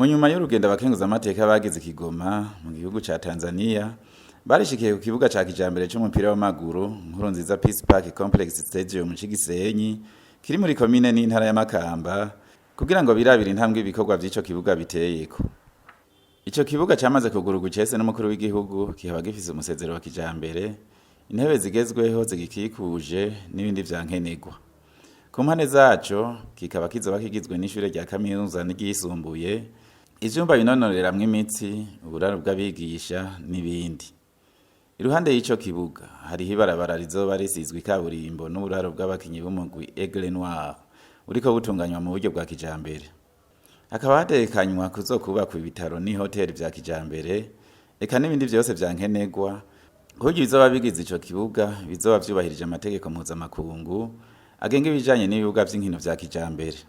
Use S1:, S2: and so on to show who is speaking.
S1: Mu nyuma y'urugendo abakenguzamateka bagize i Kigoma mu gihugu ca Tanzania barishikiye ku kibuga ca kijambere c'umupira w'amaguru Nkurunziza Peace Park Complex Stadium c'i Gisenyi kiri muri komine n'intara ya Makamba kugira ngo birabire intambwe ibikorwa vy'ico kibuga biteyeko. Ico kibuga camaze kugururwa icese n'umukuru w'igihugu, kikaba gifise umusezero wa kijambere, intebe zigezweho zigikikuje n'ibindi vya nkenerwa. Ku mpande zaco kikaba kizoba kigizwe n'ishure rya kaminuza n'iryisumbuye, ivyumba binonoreramwo imitsi, uburaro bw'abigisha n'ibindi. Iruhande y'ico kibuga hariho ibarabara rizoba risizwe ikaburimbo n'uburaro bw'abakinyi b'umugwi Aigle Noir uriko butunganywa mu buryo bwa kijambere. Hakaba hatekanywa kuzokubakwa ibitaro n'ihoteli vya kijambere, eka n'ibindi vyose vya nkenerwa, kuburyo ibizoba bigize ico kibuga bizoba vyubahirije amategeko mpuzamakungu agenga ibijanye n'ibibuga vy'inkino vya kijambere.